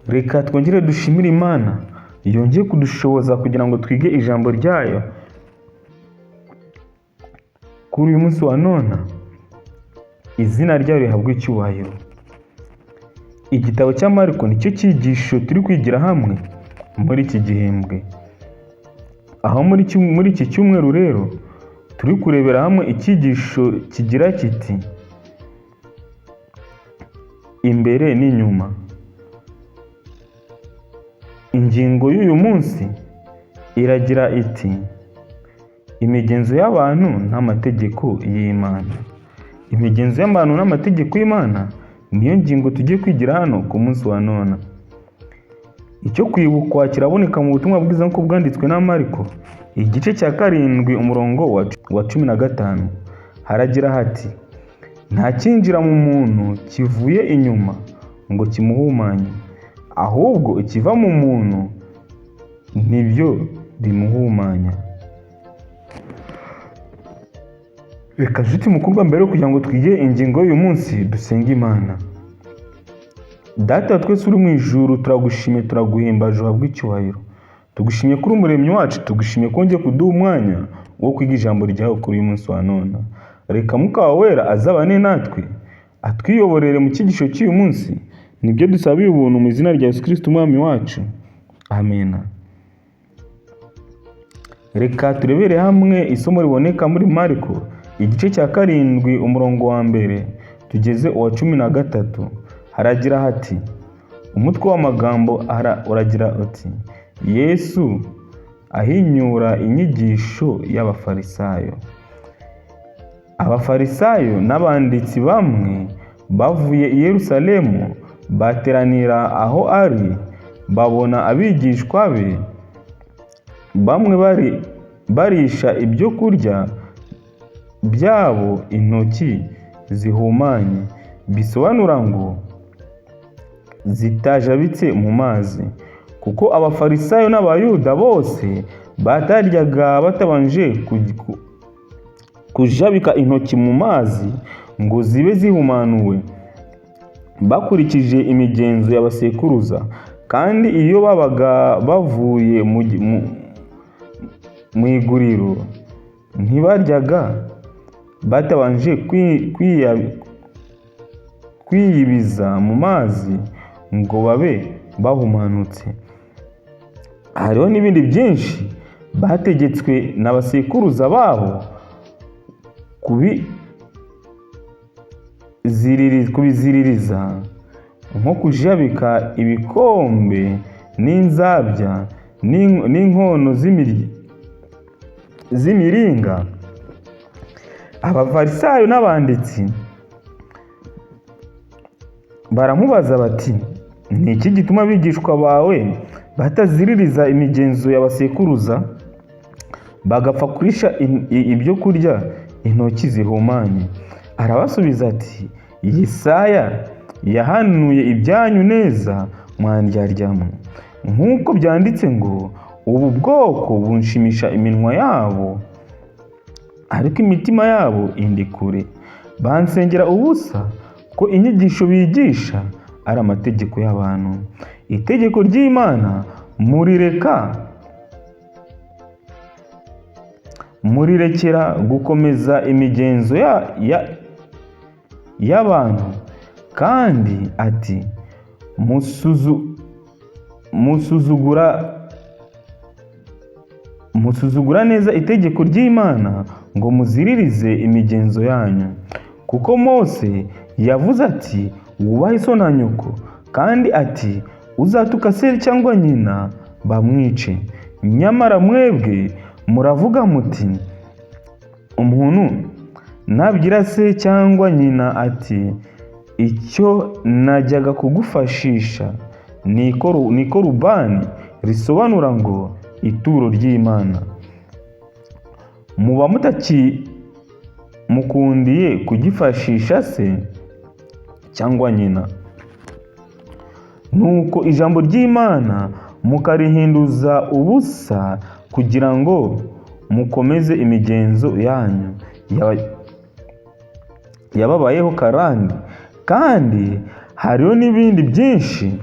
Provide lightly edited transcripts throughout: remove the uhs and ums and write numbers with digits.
Reka twongere dushimire Imana yongeye kudushoboza kugira ngo twige ijambo ryayo kuri uyu munsi wa none. Izina ryayo rihabwa icyubahiro. Igitabo cya Mariko nicyo cyigisho turi kwigira hamwe muri iki gihembwe, aho muri iki cyumweru rero turi kurebera hamwe icyigisho kigira kiti imbere n'inyuma. Ingingo y'uyu munsi iragira iti imigenzo y'abantu n'amategeko y'Imana. Imigenzo y'abantu n'amategeko y'Imana niyo ngingo tugiye kwigira hano ku munsi wa none. Icyo kwibukwa kiraboneka mu butumwa bwiza nk'uko bwanditswe na Mariko, igice cya 7 umurongo wa 15. Haragira hati: nta cyinjira mu muntu kivuye inyuma ngo kimuhumanye, ahubwo ikiva mu muntu nibyo bimuhumanya. Reka nshuti mukundwa, mbere yo kugira ngo twige ingingo y'uyu munsi dusenge Imana. Data wa twese uri mu ijuru, turagushimiye, turaguhimbaje, uhabwe icyubahiro. Tugushimiye kuri umuremyi wacu, tugushimiye ko wongeye kuduha umwanya wo kwiga ijambo ryawe kuri uyu munsi wa none. Reka Mwuka wawe wera azabane natwe, atwiyoborere mu cyigisho cy'uyu munsi. Nibyo dusabiye ubuntu mu izina rya Yesu Kristo umwami wacu. Amena. Reka turebere hamwe isomo riboneka muri Mariko igice cya 7 umurongo wa 1 tugeze uwa 13. Haragira hati, umutwe w'amagambo uragira uti Yesu ahinyura inyigisho y'Abafarisayo. Abafarisayo n'abanditsi bamwe bavuye i Yerusalemu bateranira aho ari, babona abigishwa be bamwe barisha ibyo kurya byabo intoki zihumanye, bisobanura ngo zitajabitse mu mazi, kuko Abafarisayo n'Abayuda bose bataryaga batabanje kujabika intoki mu mazi ngo zibe zihumanuwe, bakurikije imigenzo y'abasekuruza. Kandi iyo babaga bavuye mu iguriro ntibaryaga batabanje kwiyibiza mu mazi ngo babe bahumanutse. Hariho n'ibindi byinshi bategetswe n'abasekuruza babo kubiziririza, nko kujabika ibikombe n'inzabya n'inkono z'imiringa. Abafarisayo n'abanditsi baramubaza bati ni iki gituma abigishwa bawe bataziririza imigenzo y'abasekuruza, bagapfa kurisha ibyo kurya intoki zihumanye? Arabasubiza ati Yesaya yahanuye ibyanyu neza mwandyarya mwe, nk'uko byanditse ngo ubu bwoko bunshimisha iminwa yabo, ariko imitima yabo indi kure. Bansengera ubusa, ko inyigisho bigisha ari amategeko y'abantu. Itegeko ry'Imana murirekera gukomeza imigenzo y'abantu. Kandi ati musuzugura neza itegeko ry'Imana ngo muziririze imigenzo yanyu. Kuko Mose yavuze ati wubahe so na nyoko, kandi ati uzatuka se cyangwa nyina bamwice. Nyamara mwebwe muravuga muti umuntu nabwira se cyangwa nyina ati icyo najyaga kugufashisha ni ikorubani, risobanura ngo ituro ry'Imana, muba mutakimukundiye kugifashisha se cyangwa nyina. Nuko ijambo ry'Imana mukarihinduza ubusa kugira ngo mukomeze imigenzo yanyu yababayeho karande. Kandi hariho n'ibindi byinshi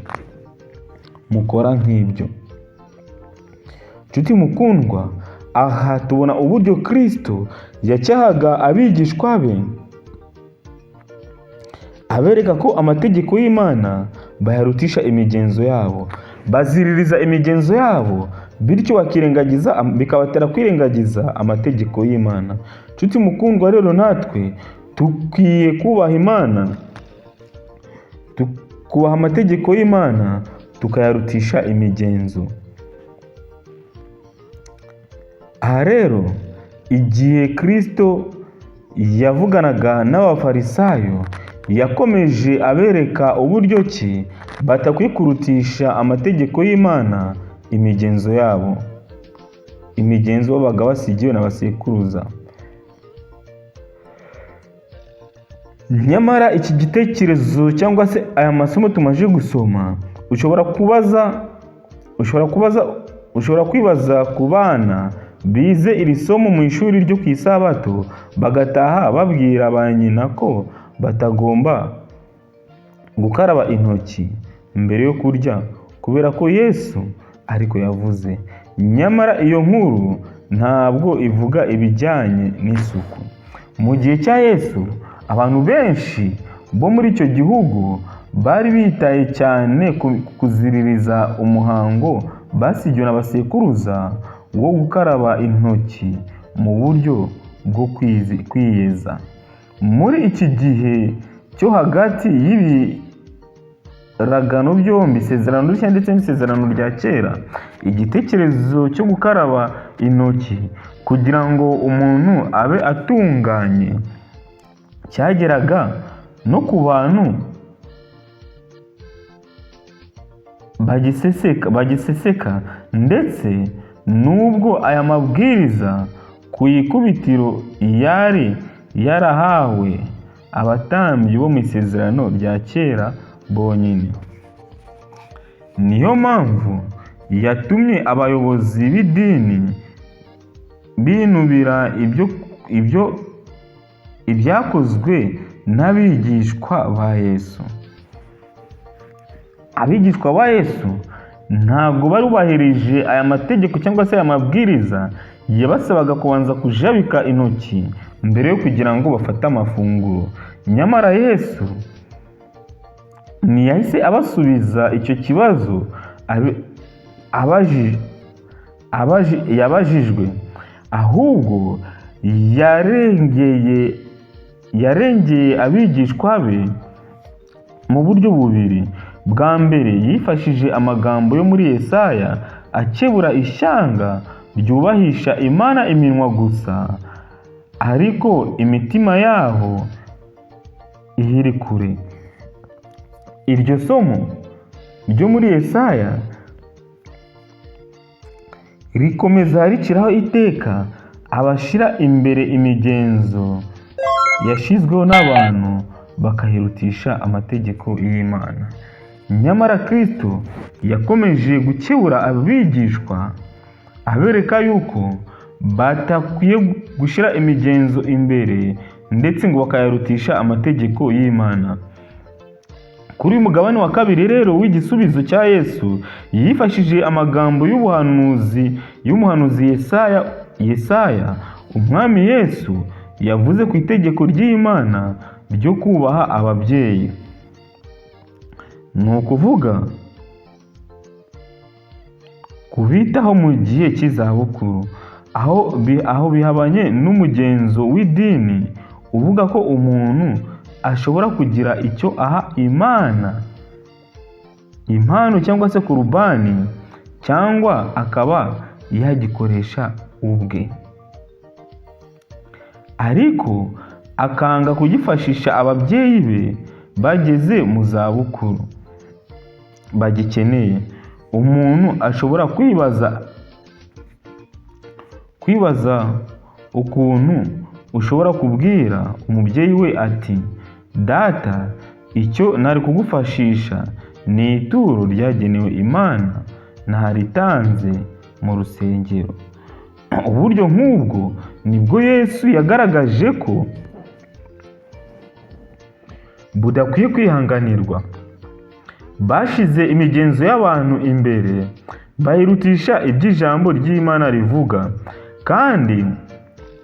mukora nk'ibyo. Nshuti mukundwa, aha tubona uburyo Kristo yacyahaga abigishwa be, abereka ko amategeko y'Imana bayarutisha imigenzo yabo. Baziririza imigenzo yabo, bityo bakirengagiza, bikabatera kwirengagiza amategeko y'Imana. Nshuti mukundwa, rero natwe dukwiye kubaha Imana, tukubaha amategeko y'Imana, tukayarutisha imigenzo. Aha rero igihe Kristo yavuganaga n'Abafarisayo, yakomeje abereka uburyo ki batakwiye kurutisha amategeko y'Imana imigenzo yabo, imigenzo babaga basigiwe na basekuruza. Nyamara iki gitekerezo cyangwa se aya masomo tumaze gusoma, ushobora kwibaza ku bana bize iri somo mu ishuri ryo ku isabato, bagataha babwira ba nyina ko batagomba gukaraba intoki mbere yo kurya kubera ko Yesu ariko yavuze. Nyamara iyo nkuru ntabwo ivuga ibijyanye n'isuku. Mu gihe cya Yesu, abantu benshi bo muri icyo gihugu bari bitaye cyane ku kuziririza umuhango basigiwe na basekuruza wo gukaraba intoki mu buryo bwo kwiyeza. Muri iki gihe cyo hagati y'ibiragano byombi, isezerano rishya ndetse n'isezerano rya kera, igitekerezo cyo gukaraba intoki kugira ngo umuntu abe atunganye cyageraga no ku bantu bagiseseka, ndetse nubwo aya mabwiriza ku ikubitiro yari yarahawe abatambyi bo mu isezerano rya kera bonyine. Niyo mpamvu yatumye abayobozi b'idini binubira ibyakozwe n'abigishwa ba Yesu. Abigishwa ba Yesu ntabwo barubahirije aya mategeko cyangwa se aya mabwiriza yabasabaga kubanza kujabika intoki mbere yo kugira ngo bafate amafunguro. Nyamara Yesu ntiyahise abasubiza icyo kibazo yabajijwe, ahubwo yarengeye abigishwa be mu buryo bubiri. Bwa mbere, yifashishije amagambo yo muri Yesaya akebura ishyanga ryubahisha Imana iminwa gusa, ariko imitima yaho ihiri kure. Iryo somo ryo muri Yesaya rikomeza riciraho iteka abashyira imbere imigenzo yashyizweho n'abantu bakayirutisha amategeko y'Imana. Nyamara Kristo yakomeje gukebura abigishwa abereka yuko batakwiye gushyira imigenzo imbere ndetse ngo bakayarutisha amategeko y'Imana. Kuri uyu mugabane wa kabiri rero w'igisubizo cya Yesu, yifashishije amagambo y'ubuhanuzi y'umuhanuzi Yesaya. Umwami Yesu yavuze ku itegeko ry'Imana ryo kubaha ababyeyi. Ni ukuvuga kubitaho mu gihe cy'izabukuru, aho bihabanye n'umugenzo w'idini uvuga ko umuntu ashobora kugira icyo aha Imana, impano cyangwa se kurubani, cyangwa akaba yagikoresha ubwe, ariko akanga kugifashisha ababyeyi be bageze mu zabukuru bagikeneye. Umuntu ashobora kwibaza ukuntu ushobora kubwira umubyeyi we ati data, icyo nari kugufashisha ni ituro ryagenewe Imana naritanze mu rusengero. Uburyo nk'ubwo nibwo Yesu yagaragaje ko budakwiye kwihanganirwa. Bashize imigenzo y'abantu imbere, bayirutisha iby'ijambo ry'Imana rivuga, kandi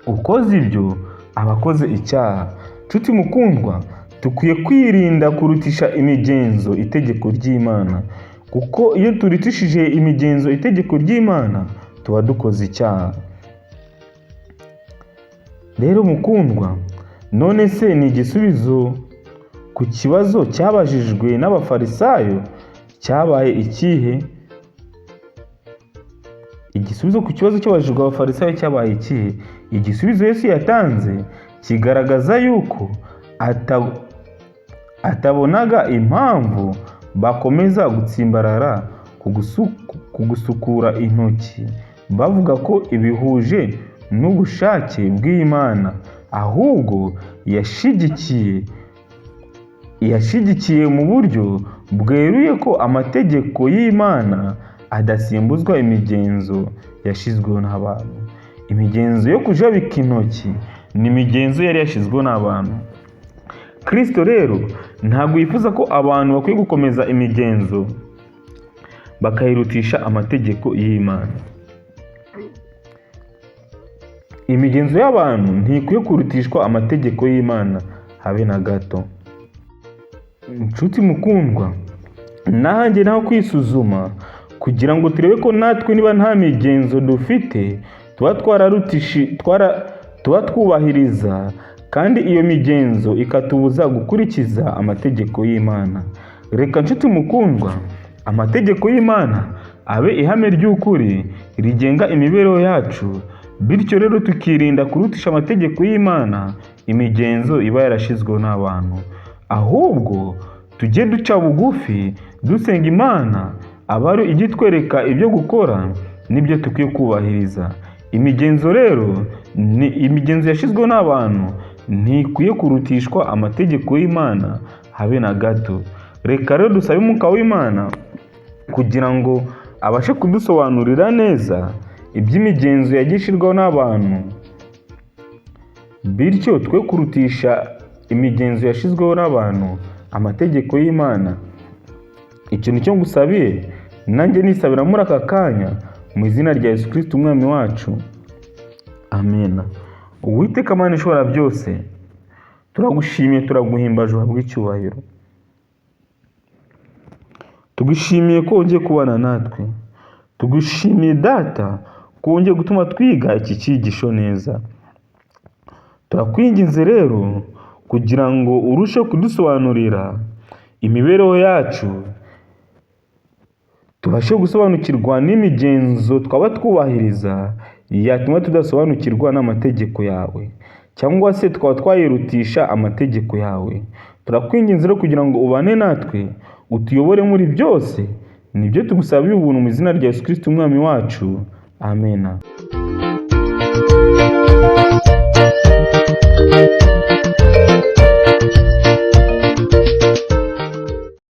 ukoze ibyo aba akoze icyaha. Nshuti mukundwa, dukwiye kwirinda kurutisha imigenzo itegeko ry'Imana, kuko iyo turutishije imigenzo itegeko ry'Imana tuba dukoze icyaha. Rero mukundwa, none se ni igisubizo ku kibazo cyabajijwe n'Abafarisayo cyabaye ikihe? Igisubizo ku kibazo cyabajijwe Abafarisayo cyabaye ikihe? Igisubizo Yesu yatanze kigaragaza yuko atabonaga impamvu bakomeza gutsimbarara ku gusukura intoki, bavuga ko ibihuje n'ubushake bw'Imana, ahubwo yashigikiye mu buryo bweruye ko amategeko y'Imana adasimbuzwa imigenzo yashyizweho n'abantu. Imigenzo yo kujabika intoki ni imigenzo yari yashyizweho n'abantu. Kristo rero ntabwo yifuza ko abantu bakwiye gukomeza imigenzo bakayirutisha amategeko y'Imana. Imigenzo y'abantu ntikwiye kurutishwa amategeko y'Imana habe na gato. Nshuti mukundwa, nanjye naho kwisuzuma kugira ngo turebe ko natwe niba nta migenzo dufite tuba twubahiriza, kandi iyo migenzo ikatubuza gukurikiza amategeko y'Imana. Reka nshuti mukundwa, amategeko y'Imana abe ihame ry'ukuri rigenga imibereho yacu, bityo rero tukirinda kurutisha amategeko y'Imana imigenzo iba yarashyizweho n'abantu. Ahubwo tujye duca bugufi dusenga Imana, aba ari ijya itwereka ibyo gukora n'ibyo dukwiye kubahiriza. Imigenzo rero ni imigenzo yashyizweho n'abantu ntikwiye kurutishwa amategeko y'Imana habe na gato. Reka rero dusabe Umwuka w'Imana kugira ngo abashe kudusobanurira neza iby'imigenzo yagiye ishyirwaho n'abantu, bityo twe kurutisha imigenzo yashyizweho n'abantu amategeko y'Imana. Icyo ni cyo ngusabiye, nanjye nisabira muri aka kanya, mu izina rya Yesu Kristo Umwami wacu, amena. Uwiteka Mana ishobora byose, turagushimiye, turaguhimbaje, uhabwe icyubahiro. Tugushimiye ko wongeye kubana natwe, tugushimiye Data ko wongeye gutuma twiga iki cyigisho neza. Turakwinginze rero kugira ngo urusheho kudusobanurira imibereho yacu, tubashe gusobanukirwa n'imigenzo twaba twubahiriza yatuma tudasobanukirwa n'amategeko yawe, cyangwa se twaba twayirutisha amategeko yawe. Turakwinginze rero kugira ngo ubane natwe, utuyobore muri byose, nibyo tugusabiye ubuntu mu izina rya Yesu Kristo Umwami wacu, amena.